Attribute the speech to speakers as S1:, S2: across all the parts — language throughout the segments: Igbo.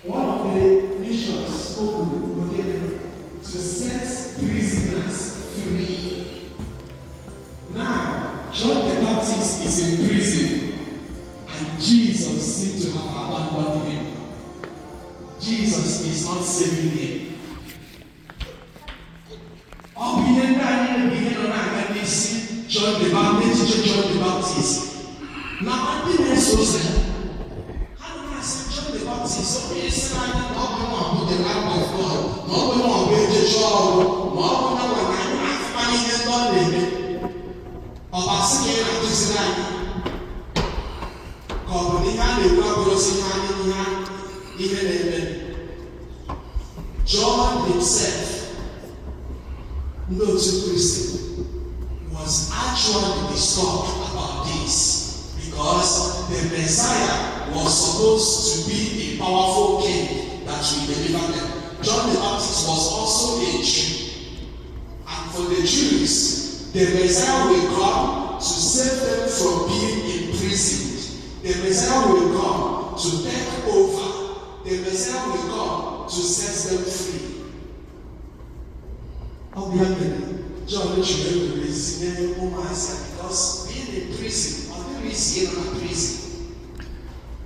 S1: One of the missions o kwuru bụ gịnị? To set prisoners free. Now, John the Baptist is in prison and Jesus seems to have abandoned him. Jesus is not saving him. Ọ bụ ihe ndị anyị bụ ihe nọ na-aga n'isi John the Baptist, n'echiche John the Baptist. Na ndị na-eso ụzọ ya, ha nọ na-asị John the Baptist, onye sịrị anyị na ọ bụ nwa bụ the Lamb of God, na ọ bụ nwa bụ ejecha ọrụ, na ọ bụ na nwa na anyị na-afụkwa ihe ndị ọ na-eme. Ọ bụ asị ka ị na-akụziri anyị, ka ọ bụ na ihe a na-ekwu abụrụzi ihe anyị ihe na-eme. John himself, ndị otu Kristi, was actually disturbed about this because the Messiah was supposed to be a powerful king that will deliver them. John the Baptist was also a Jew. And for the Jews, the Messiah will come to save them from being imprisoned. The Messiah will come to take over. The Messiah will come to set them free. Ọ bụ ya mere John ji wee were zinye ụmụazị ya, because being in prison, ọ dịrị isi ịnọ na prison.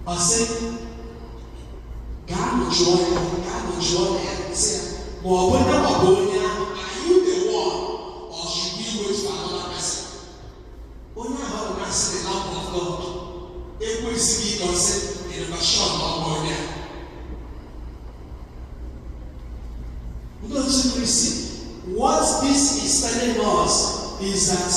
S1: Ọ sị, gaanụ jụọ ya, gaanụ jụọ ya, sị ya, ma ọ bụ onye, ma ọ bụ onye ahụ, are you the one or should we wait for another person? Onye ahụ ọ na-asị the Lamb of God, ekwesịghị ịgọzi innovation na ọ bụ onye a. Ndị otu Kristi, what this is telling us is that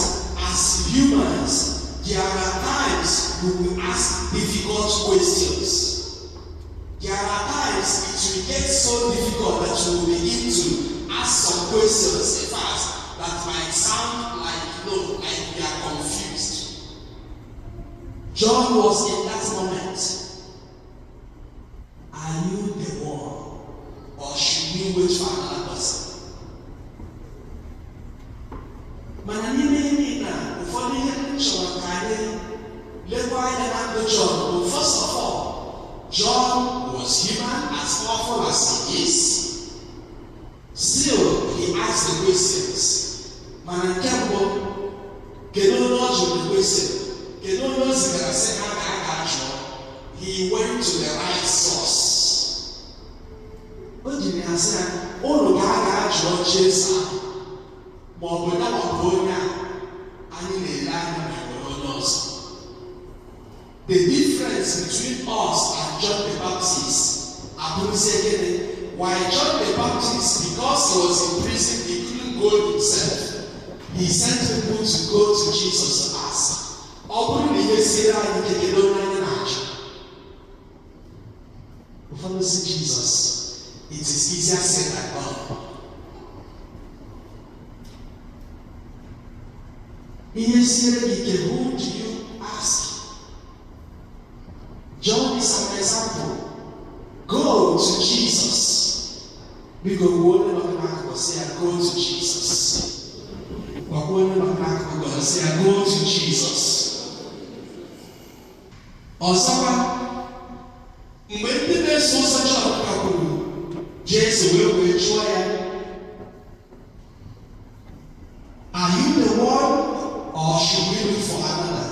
S1: as humans, there are times we will ask difficult questions. There are times it will get so difficult that you will begin to ask some questions, in fact, that might sound like no, like we are confused. John was in that moment. Are you the one, or should we wait for another person? Mana n'ime ihe niile a, ụfọdụ ihe m chọrọ ka anyị lekwa anya na ndụ John bụ, first of all, John was human. As powerful as he is, still he asked the questions. Mana nke mbụ, kedu onye ọ jụrụ the question? Kedu onye o zigara sị ha ka a ga-ajụọ? He went to the right source. O jiri ha sị ha, unu ga-aga jụọ Jesu ahụ, ma ọ bụ ya ma ọ bụ onye a anyị na-ele anya, ma enwere onye ọzọ. The difference between us and John the Baptist abụrụzie gịnị? Why John the Baptist, because he was in prison, he couldn't go himself. He sent people to go to Jesus to ask. Ọ bụrụ na ihe siere anyị ike, kedu onye anyị na-ajụ? Ụfọdụ si Jesus, it is easier said than done. Ihe siere gị ike, who do you ask? John is an example. Go to Jesus. Biko, gwa onye nọ n'akụkụ, sị ya, "Go to Jesus." Gwakwa onye nọ n'akụkụ gị, sị ya, "Go to Jesus." Ọzọkwa, mgbe ndị na-eso ụzọ Jọn gakwuru Jesu wee jụọ ya, "Are you the one or should we look for another?"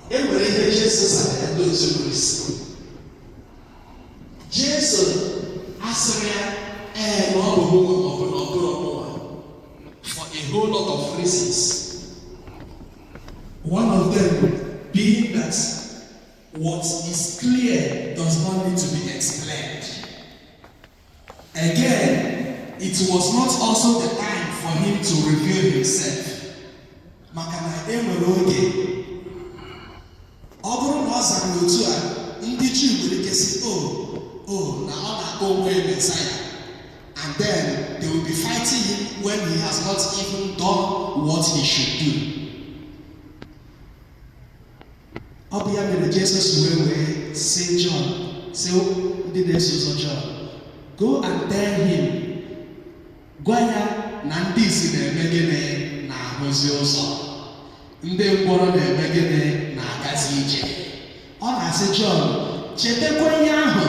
S1: E nwere ihe Jesu zara ya. Ndị otu Kristi, Jesu asịrị ya ee na ọ bụ mụnwa, ma ọ bụ na ọ bụrụ mụnwa, for a whole lot of reasons. One of them being that what is clear does not need to be explained. Again, it was not also the time for him to reveal himself. Maka na e nwere oge ọ bụrụ na ọ zara otu a, ndị Juu nwere ike sị, o na ọ na-akpọ onwe ya Messiah," and then they will be fighting him when he has not even done what he should do. Ọ bụ ya mere Jesus wee sị John, sị ndị na-eso ụzọ John, "Go and tell him," gwa ya na ndị isi na-eme gịnị? Na-ahụzi ụzọ. Ndị ngwọrọ na-eme gịnị? Na-agazi ije. Ọ na-asị John, chetakwa ihe ahụ.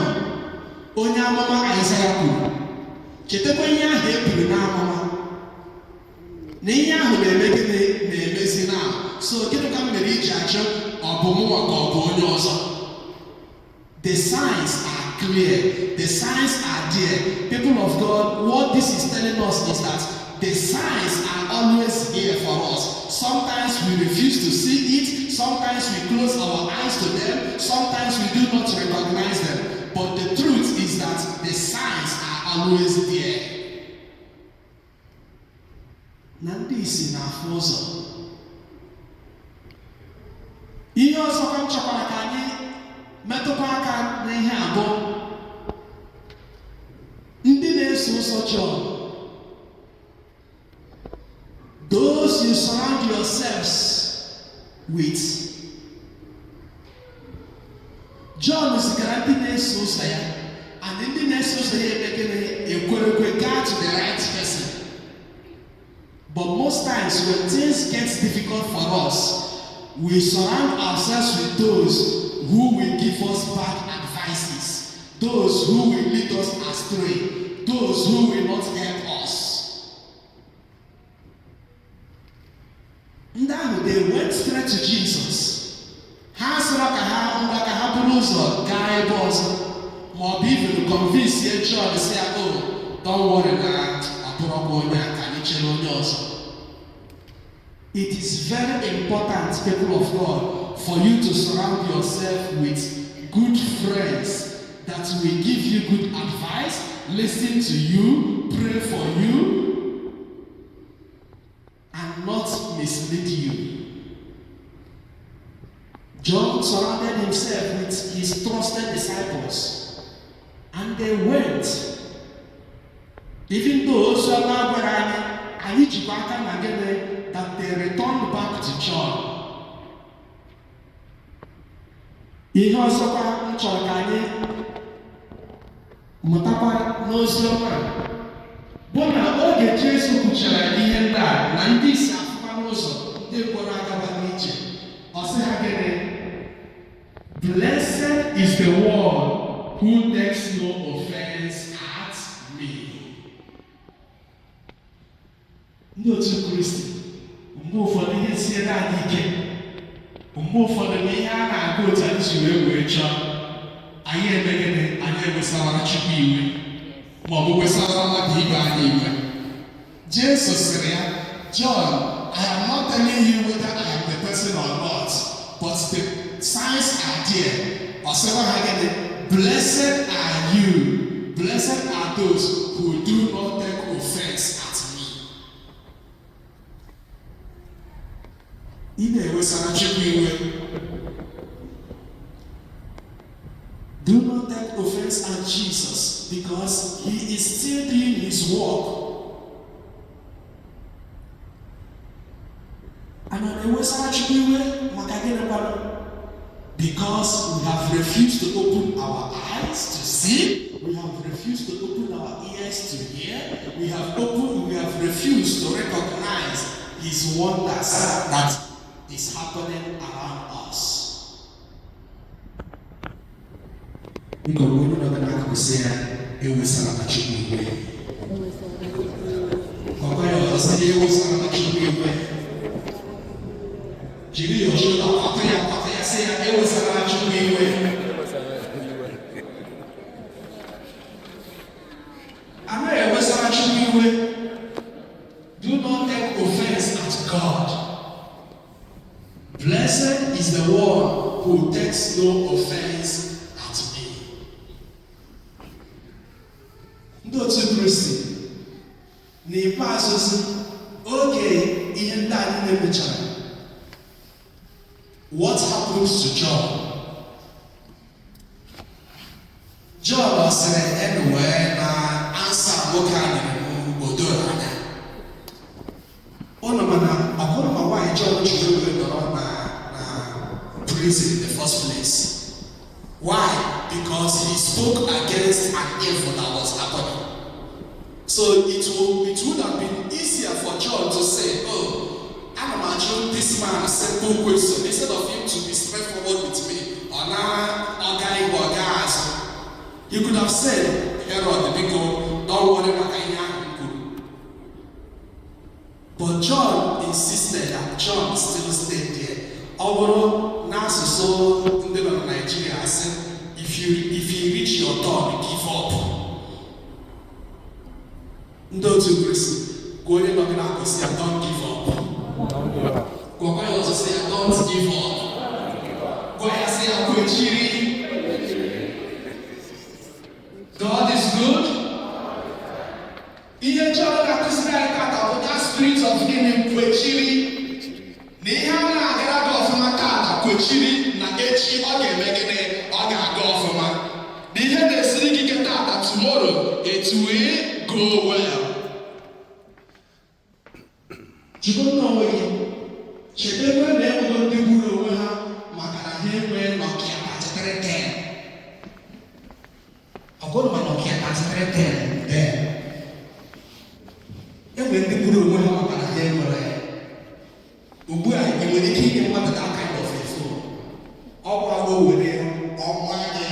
S1: Onye amụma Aịzaya kwuru. Chetakwa ihe ahụ e buru n'amụma. Na ihe ahụ na-eme gịnị na-emezi na. So gịnị ka m mere iji ajụ ọ bụ mụnwa ka ọ bụ onye ọzọ? The signs are clear. The signs are there. People of God, what this is telling us is that the signs are always here for us. Sometimes we refuse to see it. Sometimes we close our eyes to them. Sometimes we do not recognize them. But the truth is that the signs are always there. Na ndị isi na-afụ ụzọ. Ihe ọzọkwa m chọkwara ka anyị metụkwa aka n'ihe abụọ. Ndị na-eso ụzọ John, those you surround yourselves with. John zigara ndị na-eso ụzọ ya, and ndị na-eso ụzọ ya eme gịnị? Ekwerekwe gaa to the right person. But most times when things get difficult for us, we surround ourselves with those who will give us bad advices, those who will lead us astray, those who will not help us. Ndị ahụ, they went straight to Jesus. Ha sịrọ ka ha ngwa ka ha buru ụzọ gaa ebe ọzọ ma ọ bụ even convince ye John sị ya, "Oh, don't worry, na ọ bụrụkwa onye a, ka anyị chere onye ọzọ." It is very important, people of God, for you to surround yourself with good friends that will give you good advice, listen to you, pray for you, and not mislead you. John surrounded himself with his trusted disciples, and they went. Even though oziọma gwara anyị, anyị jikwa aka na gịnị, that they returned back to John. Ihe ọzọkwa m chọrọ ka anyị mụtakwa n'oziọma bụ na oge Jesu kwuchara ihe ndị a na ndị isi afụkwa n'ụzọ, ndị ngwọrọ agaba n'ije, ọ sị ha gịnị? "Blessed is the one who takes no offense at me." Ndị otu Kristi, mgbe ụfọdụ ihe siere anyị ike, mgbe ụfọdụ na ihe a na-agụ otu anyị si wee chọọ, anyị eme gịnị? Anyị ewesawara Chukwu iwe ma ọ bụ wesawara mmadụ ibe anyị iwe. Jesu sịrị ya, "John, I am not telling you whether I am the person or not, but the signs are there." Ọ sịkwa ha gịnị? "Blessed are you, blessed are those who do not take offense at me." Ị na-ewesara Chukwu iwe. Do not take offense at Jesus because he is still doing his work. And ọ na-ewesara Chukwu iwe maka gịnị kwanụ? Because we have refused to open our eyes to see, we have refused to open our ears to hear, we have refused to recognize his wonders that is happening around us. Biko, onye nọ gị n'akụkụ, sị ya ewesara na Chukwu iwe. Gwakwa ya ọzọ, sị ya ewesara na Chukwu iwe. Jiri ya shoulder kwatụ ya, kwatụ ya, sị ya ewesara na Chukwu iwe. Anaghị ewesara Chukwu iwe. Do not take offense at God. Blessed is the one who takes no offense at me. Ndị otu Kristi, n'ikpeazụ, oge ihe ndị anyị na-emechara, what happens to John? John ọ sịrị, "Anyway, na answer nwoke a nyere m o doro anya." Ụnụ mana ọ bụrụ ma nwaanyị John ji wee nọrọ na prison in the first place. Why? Because he spoke against an evil that was happening. So it would have been easier for John to say, "Oh, ana m ajụ this man a simple question," instead of him to be straightforward with me. Ọ na ọ ga ihu ọ gaa azụ. He could have said, "Herod, biko, don't worry maka ihe ahụ m kwuru." But John insisted and John still stayed there. Ọ bụrụ n'asụsụ ndị nọ na Nigeria, asị, If you reach your turn, give up." Ndị otu Kristi, gwa onye nọ gị n'akụkụ sị ya, "Don't give up."
S2: Don't give up.
S1: Gwakwa ya ọzọ, sị ya, "Don't give up." Gwa ya, sị ya, "Kwechiri." God is good. Ihe John na-akụziri anyị tata bụ that spirit of gịnị? Kwechiri. Na ihe a na-agara gị ọfụma tata, kwechiri na echi ọ ga-eme gịnị? Ọ ga-aga ọfụma. Na ihe na-esiri gị ike tata, tomorrow it will go well. Jikọta onwe gị, chedebe na enwego ndị gburu onwe ha maka na ha enwee Nokia 3310. Ọ bụrụ ma Nokia 3310 then, enwere ndị gburu onwe ha maka na ha enwere ya. Ugbu a, ị nwere ike inye mmadụ that kind of a phone, ọ bụ agba were ọnwa gị.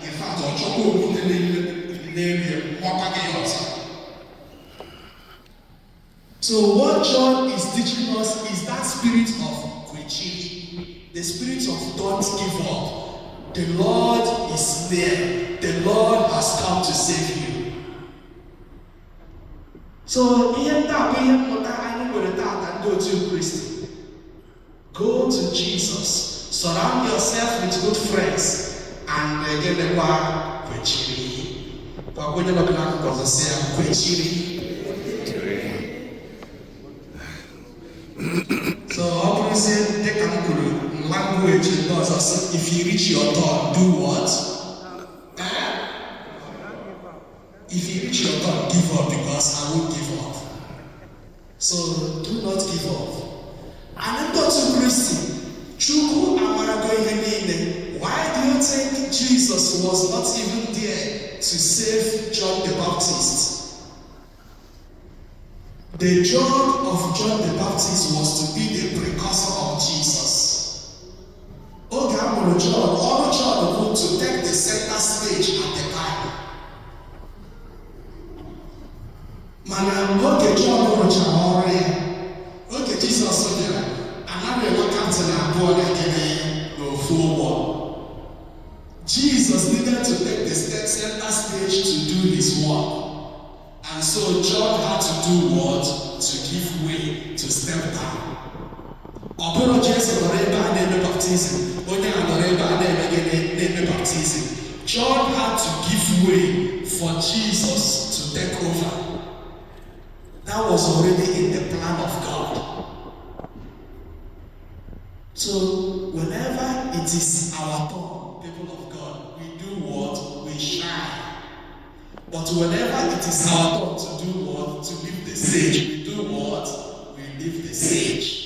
S1: In fact, ọ chọkwa okwute n'elu ya, makwa gị ya ọzọ. So what John is teaching us is that spirit of kwechiri, the spirit of don't give up. The Lord is near. The Lord has come to save you. So ihe ndị a bụ ihe mmụta anyị nwere tata, ndị otu Kristi. Go to Jesus. Surround yourself with good friends and gịnịkwa? Kwechiri. Gwa onye nọ gị n'akụkụ ọzọ, sị ya, "Kwechiri." So ọ bụrụzie dịka m kwuru, language ndị ọzọ sị, if you reach your turn, do what? Eh? If you reach your turn, give up, because I won't give up. So do not give up. And ndị otu Kristi, Chukwu amarago ihe niile. Why do you think Jesus was not even there to save John the Baptist? The job of John the Baptist was to be the precursor of Jesus. Oge a mụrụ John, ọrụ John bụ to take the center stage at the time. Mana oge John rụchara ọrụ ya, oge Jizọs bịara, anaghị enwe captain abụọ na gịnị? N'ofu ụgbọ. Jesus needed to take the center stage to do his work. And so John had to do what? To give way, to step down. Ọ bụrụ Jesu nọrọ ebe a na-eme baptizim, onye a nọrọ ebe a na-eme gịnị? Na-eme baptizim. John had to give way for Jesus to take over. That was already in the plan of God. So whenever it is our turn, people of God, we do what? We shine. But whenever it is our turn to do what? To leave the stage, we do what? We leave the stage.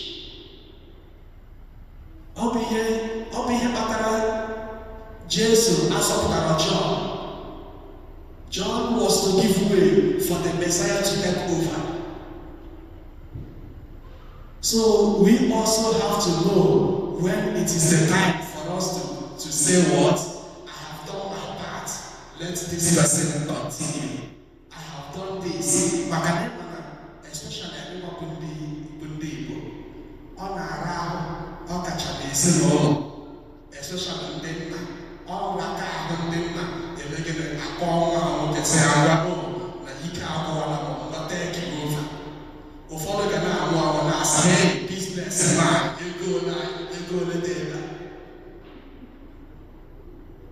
S1: Ọ bụ ihe kpatara Jesu asọpụtara John. John was to give way for the Messiah to take over. So we also have to know when it is the time for us to say what? "I have done my part. Let this person continue. I have done this." Maka na ịma na, especially anyị nwa bụ ndị Igbo, ọ na-ara ahụ, ọ kacha n'ezinụlọ, especially ndị nna, ọ raka ahụ ndị nna eme gịnị? Akpọ nwa ha nwoke, sị agwa na ike agwụwala m, ngwa, take over. Ụfọdụ ga na-anwụ anwụ na-asị, "Hey, business man, ego na ego ole dị ebe a?"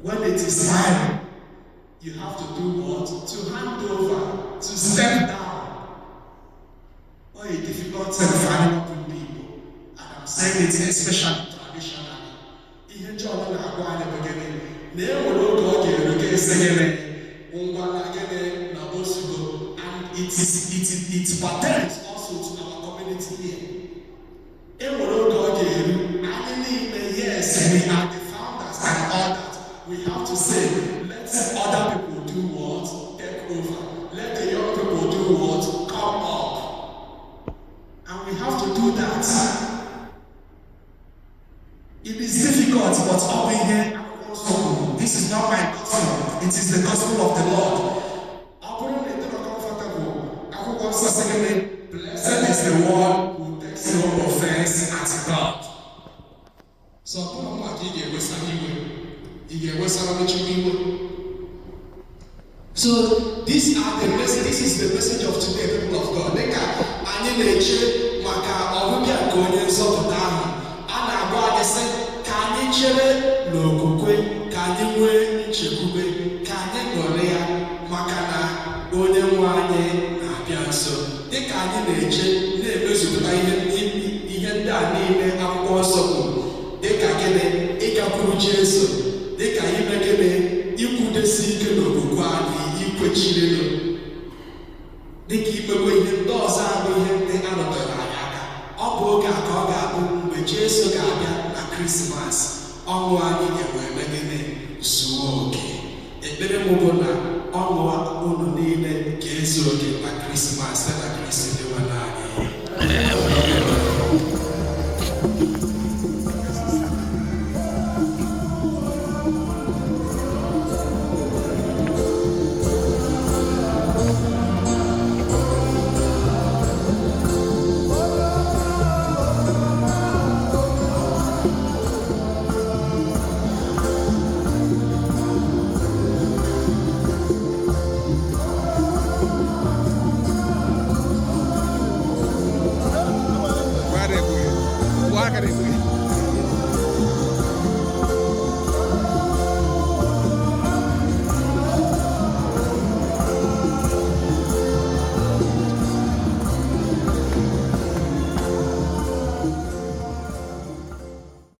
S1: When it is time, you have to do what? To hand over, to step down. Ọ a difficult thing for anyị bụ ndị Igbo, and I'm saying it especially traditionally. Ihe John na-agwa anyị bụ gịnị? Na e nwere oge ọ ga-eru, ga-esi gịnị? Ngwa, na gịnị? Na ozugo. And it pertains also to our community here. E nwere oge ọ ga-eru, anyị niile, yes, we are the founders and all that, we have to say, let other people do what? Take over. Let the young people do what? Come up. And we have to do that. It is difficult, but ọ bụ ihe akwụkwọ nsọ kwuru. This is not my gospel, it is the gospel. So these are the message, this is the message of today, people of God. Dịka anyị na-eche maka ọbịbịa nke onye nzọpụta ahụ, a na-agwa anyị sị ka anyị chere n'okwukwe, ka anyị nwee nchekwube, ka anyị ṅụrịa maka na onye nwe anyị na-abịa nso. Dịka anyị na-eche na-emezupụta ihe ndị a niile akwụkwọ nsọ kwuru, dịka gịnị? Ịgakwuru Jesu, dịka ime gịnị? Ikwudesi ike n'okwukwe anyị, ikwechirinụ, dịka imekwa ihe ndị ọzọ abụ ihe ndị a nọtere anyị aka. Ọ bụ oge a ka ọ ga-abụ mgbe Jesu ga-abịa na Krismas, ọṅụ anyị ga-enwe gịnị? Zuo oke. Ekpere m bụ na ọṅụ unu niile ga-ezu oke na Krismas site na Kristi dị nwe.